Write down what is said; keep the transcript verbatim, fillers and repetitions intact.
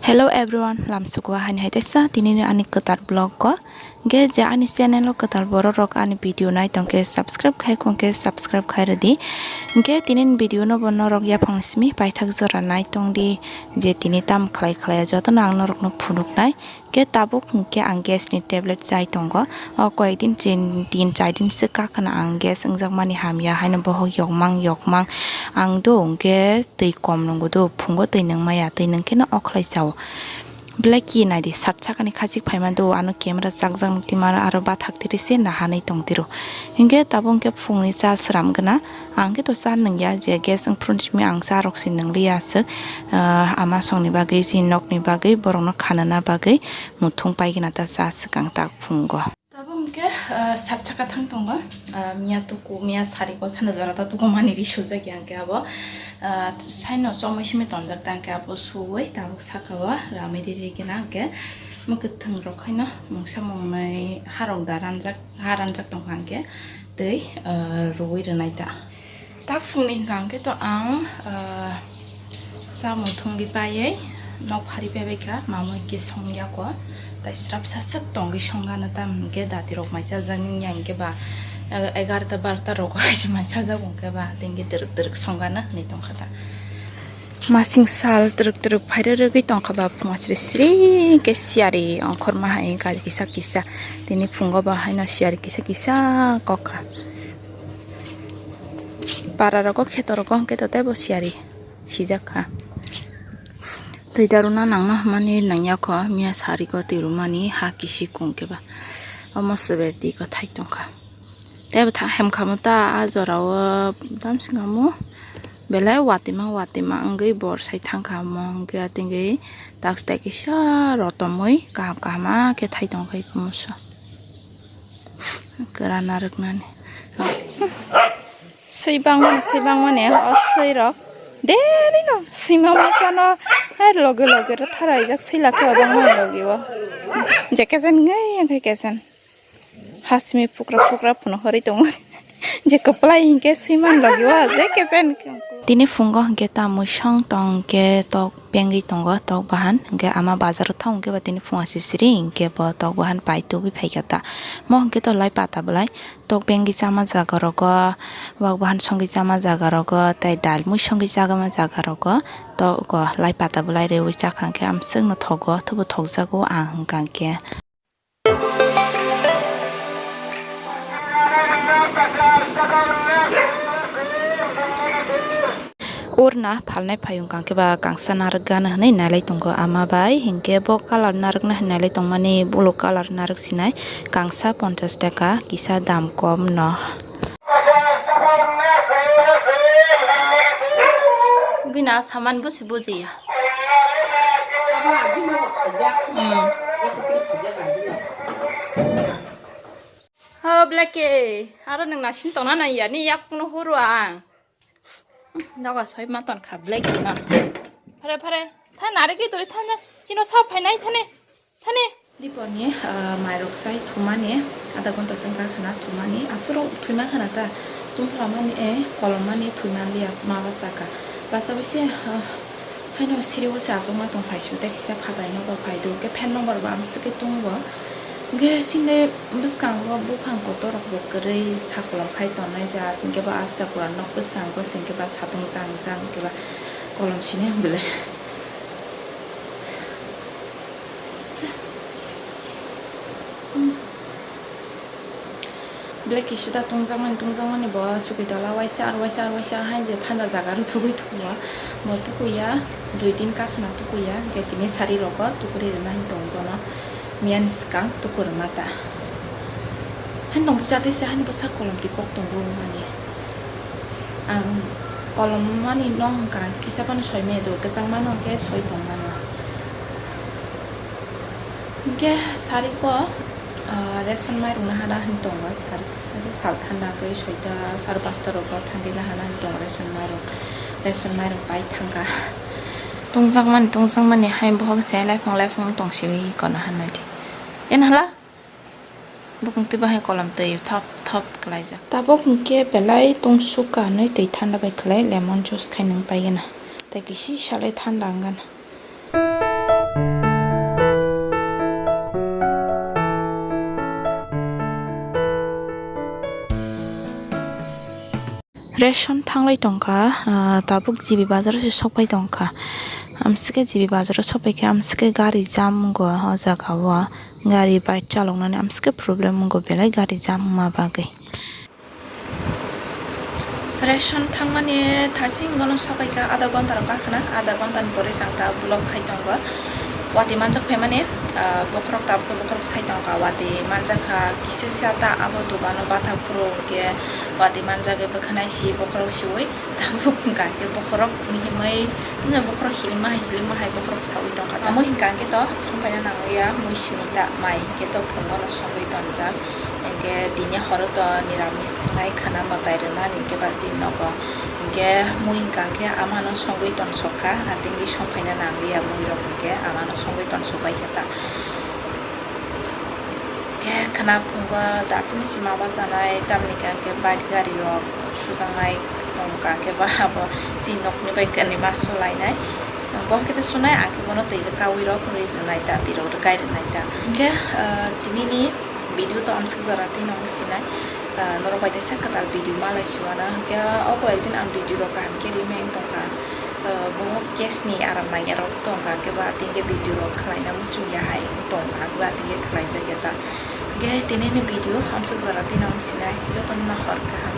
Hello everyone, lamsugo haini hai teisa tinini ani kwtal vlog o. Ge je ani channel o kwtal borok rok ani video nai tongkhe subscribe khai khongkhe subscribe khai rwdi. Ge tinini video no bo norok yaphang simi paithak jora nai tongdi, je tini tam khlai khlai jotono ang norokno phunuknai. Ge tabuk hwnkhe ang gas ni tablet chai tongo. O koyekdin chin tin char din swk kakhwna ang gas wngjakmani hamya haino bohok yokmang yokmang. Ang do hwnkhe twi kom nwngo do, phungo twi nwngmaya, twi nwngkheno okhlai chao. Belai ki naidi, sat sakani khachik phaima do, ano camera chakjak nukti mara aro bathak tiri se nahanwi tongtiro. Hwnkhe tabuk hwnkhe phungni cha sram gana, ang khe to cha nungya, je gas wngphuru simi ang cha rok se nungliya aswk, ah, ama songni bagwi, chini nokni bagwi, borokno khanana bagwi muthung paigwna ta cha swkang tak phungo. Tabuk hwnkhe, ah, sat saka thang tongo. Ah, miya tuku, miya sari ko sana jora ta tuku mani ri sujak ya hwnkhe abo. Ah, saino chomwi simi tonjak ta hwnkhe abo suwi tabuk saka o ramwi ri ri gina hwnkhe mwkhwtwng rok haino mungsa mungnwi harok da ranjak, ha ranjak tongkha hwnkhe twi, ah, ruwi rwnai ta. Tak phungni hwnkha hwnkhe to ang, ah, chamung thungwi paiwi nok phari paibaikha, mamui hwnkhe songyako, tai srapsa swk tongwi songano, tamo hwnkhe datirok mai chajak nini hwnkhe ba, ah, egarota barota rogo hai se mai chajak hwnkhe ba, tei hwnkhe twrwk twrwk songano hinwi tongkha ta. Masing sal twrwk twrwk phairwi rwgwi tongkha ba, phungo sri sri hwnkhe siyari ongkhorma hai gari kisa kisa, tini phungo ba haino siyari kisa kisa kokha. Para rogo kheto rogo hwnkhe to teibo siyari sijak kha. Twi daruna nangna hwnmani nangya kho, miya sari ko twi rwmani ha kisi kung khe ba. Omo swber twi ko thai tongkha. Teibo tha hem kha mo ta a jora o tamsing kha mo belai watwi ma watwi ma wngwi bor sai thang kha mo hwnkhe atingwi tak tai kisa rotomwi kaham kaham khe thai tongkha iko moso. Kwra narwknani. Swi bangmani, swi bangmani, o swi rok. Daily no, swima masa no, hai loge loge ro tharaijak, swi lakhe o bangmani logi o. Je kesen ngai, ang khai kesen. Hasmi pukra pukra phano horoi tongo. Je kwplai hinkhe swi man logi o, je kesen. Tini phungo hinkhe ta mui song tong khe tok bengwi tongo tok bahan, hwnkhe ama bazaro thang hwnkhe ba tini phungo sisiri hwnkhe bo tok bahan pai tubui phaikha ta. Mo hwnkhe to lai pata bwlai tok bengwi chama jaga rogo, wak bahan songwi chama jaga rogo, tei dal mui songwi chama jaga rogo tok lai pata bwlai reui chakha hwnkhe amswkno thogo, thubo thokjago ang hwnkha hwnkhe. Urna phalnai phayung kangkhe ba kangsa narwk gana hwnwi nailai tongo ama bai, hinkhe bo colour narwkna hwnwi nailai tongmani, blue colour narwk sinai kangsa ponchas taka, kisa dam kom no. Bini a saman bo se bujiya. Hmm. Ho, Blacky, aro nwng nasing tongna nang ya, ni yak no horo ang. Nogo soi ma ton kha, Blacky no. Phare, phare. Tha nare ki tori tha na. Chino sa phai nai thane. Thane. Dipor ni, ah, mairok chai thumani, adha ghonta chwng kha khana thumani. Aswrok thwima khana ta. Tum phlamani, eh, kolom mani thwima liya ma basa kha. Basa bai se, ah, haino siri o se achuk ma tong phai su tei kisa phatai nogo phai do. Ke fan number bo amswk ke tung bo. Hwnkhe chini bwskango buphang kotor rok bo kwrwi sakolom khai tongnai jak, hwnkhe ba asta pura nok bwskango se hwnkhe ba satung jang jang hwnkhe ba kolom sini belai. Blacky suda tungjakmani, tungjakmani bo chukui tola waisa, ar waisa, ar waisa, hai je thanda jaga rw thugui thugo. Bo tukuya, dui din kakhwna tukuya, hwnkhe tini sari rogo tukuri rwna hinwi tongo bono. Miyani swkang tuku rwma ta. Haino tong chatwi se haino bwsa kolom twi kok tongo mani. Ang kolom mani no hwnkha kisa phano soi maya do, kwchang mano hwnkhe soi tong mano. Hwnkhe sari ko, ah, ration mairung nahana hinwi tongo, sari, sari sal thanda khe soita, sari pasta rogo thangwi nahana hinwi tongo ration mairung, ration mairung pai thangkha. Tungjakmani, tungjakmani hai bohok se laiphang, laiphang tongsiwi kono hanai di. En hala? Bukung twi bahai kolom twi thop thop kwlaijak. Tabuk hwnkhe belai tungsuk kanwi twi thanda bai kwlai lemon juice khai nwng paigwna. Tei kisi salai thanda wngana. Ration thanglai tongkha, ah, tabuk G B bazar o se sokpai tongkha. Amsike G B bazar o sokpai khe amsike gari jam wngo o jaga o. Gari bike chaloknani amsike problem wngo belai gari jam wngma bagwi. Ration thangmani thasing gono sokpai kha, adha ghonta rok kakhwna, adha ghonta ni pore chwng ta block khai tongo. Watwi manjak phaimani, ah, bokhorok tabuk khe bokhorok sai tongkha, watwi manjak kha kisa sa ta abo dogano batha phuru hwnkhe watwi manjak khe bwkhanai si bokhorok siui tabuk hwnkha khe bokhorok mihimwi tungya bokhorok hilikma hai hilikma hai bokhorok saui tongkha. Amo hwnkha khe to songphaina nangya mui simi ta mai hwnkhe to phungono songwi tonjak. Hwnkhe tini horo to niramis wngnai khwna mwtai rwnani hwnkhe ba chini nogo. Hwnkhe mui hwnkha khe amano songwi tonsokha, atengwi songphaina nangliya mui rok hwnkhe amano songwi tonsokbai khe ta. Khe khwna phungo datini sima bachanai tamni hwnkhe bike gari rok sujaknai tongkha hwnkhe ba abo chini nokni bai kwrwima solainai. Bo hwnkhe ta sunai ang khe bono twi rwkaui rok rwi rwnai ta, twi rok rwkai rwnai ta. Hwnkhe, ah, tinini video to amswk jora twi nang sinai, ah, norok bai teisa kwtal video malai siwana hwnkhe o koi ekdin ang video rok kaham khe rimeng tongkha, ah, bo gas ni aram nangya rok tongkha hwnkhe ba tini video rok khwlaina muchungya hai tongkha hwnkhe ba tini khe khwlaijak ya ta hwnkhe tinini video amswk jora twi nang sinai jotono hor kaham.